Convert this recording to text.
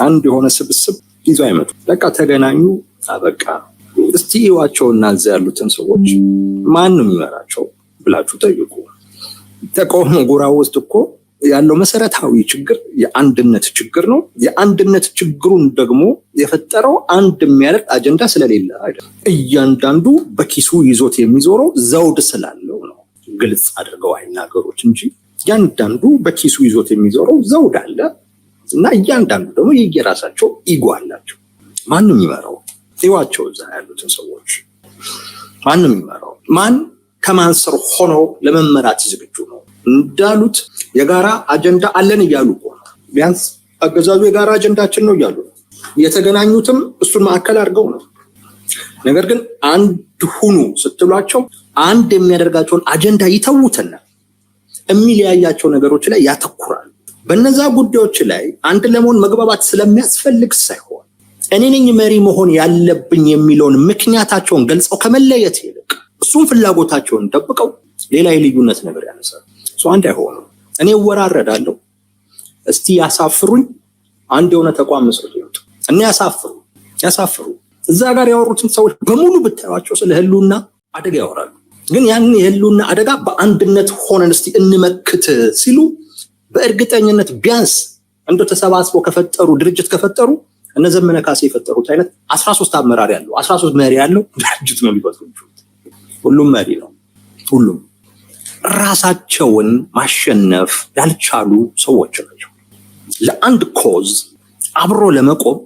አንድ የሆነ ስብስብ ይዞ አይመጡም። በቃ ተገናኙ፣ አበቃ። እስቲ እዩዋቸውና እዚያ ያሉትን ሰዎች ማን ነው የሚመራቸው ብላችሁ ጠይቁ። ተቃውሞ ጎራ ውስጥ እኮ ያለው መሰረታዊ ችግር የአንድነት ችግር ነው። የአንድነት ችግሩን ደግሞ የፈጠረው አንድ የሚያደርግ አጀንዳ ስለሌለ አይደለም። እያንዳንዱ በኪሱ ይዞት የሚዞረው ዘውድ ስላለው ነው። ግልጽ አድርገው አይናገሩት እንጂ እያንዳንዱ በኪሱ ይዞት የሚዞረው ዘውድ አለ እና እያንዳንዱ ደግሞ የየራሳቸው ego አላቸው። ማንም የሚመራው እዩዋቸው፣ እዛ ያሉትን ሰዎች ማንም የሚመራው ማን ከማን ስር ሆኖ ለመመራት ዝግጁ ነው? እንዳሉት የጋራ አጀንዳ አለን እያሉ እኮ ነው። ቢያንስ አገዛዙ የጋራ አጀንዳችን ነው እያሉ ነው። የተገናኙትም እሱን ማዕከል አድርገው ነው። ነገር ግን አንድ ሁኑ ስትሏቸው አንድ የሚያደርጋቸውን አጀንዳ ይተዉትና የሚለያያቸው ነገሮች ላይ ያተኩራሉ። በነዛ ጉዳዮች ላይ አንድ ለመሆን መግባባት ስለሚያስፈልግ ሳይሆን እኔ ነኝ መሪ መሆን ያለብኝ የሚለውን ምክንያታቸውን ገልጸው ከመለየት ይልቅ እሱም ፍላጎታቸውን ደብቀው ሌላ የልዩነት ነገር ያነሳሉ። አንድ አይሆኑም። እኔ እወራረዳለሁ፣ እስቲ ያሳፍሩኝ፣ አንድ የሆነ ተቋም መስርቶ ይወጡ እና ያሳፍሩ ያሳፍሩ። እዛ ጋር ያወሩትን ሰዎች በሙሉ ብታዩቸው ስለ ህልውና አደጋ ያወራሉ። ግን ያንን የህልውና አደጋ በአንድነት ሆነን እስቲ እንመክት ሲሉ በእርግጠኝነት ቢያንስ እንደ ተሰባስበው ከፈጠሩ ድርጅት ከፈጠሩ እነ ዘመነ ካሴ የፈጠሩት አይነት 13 አመራር ያለው 13 መሪ ያለው ድርጅት ነው ሊፈጥሩ የሚችሉት። ሁሉም መሪ ነው። ሁሉም ራሳቸውን ማሸነፍ ያልቻሉ ሰዎች ናቸው። ለአንድ cause አብሮ ለመቆም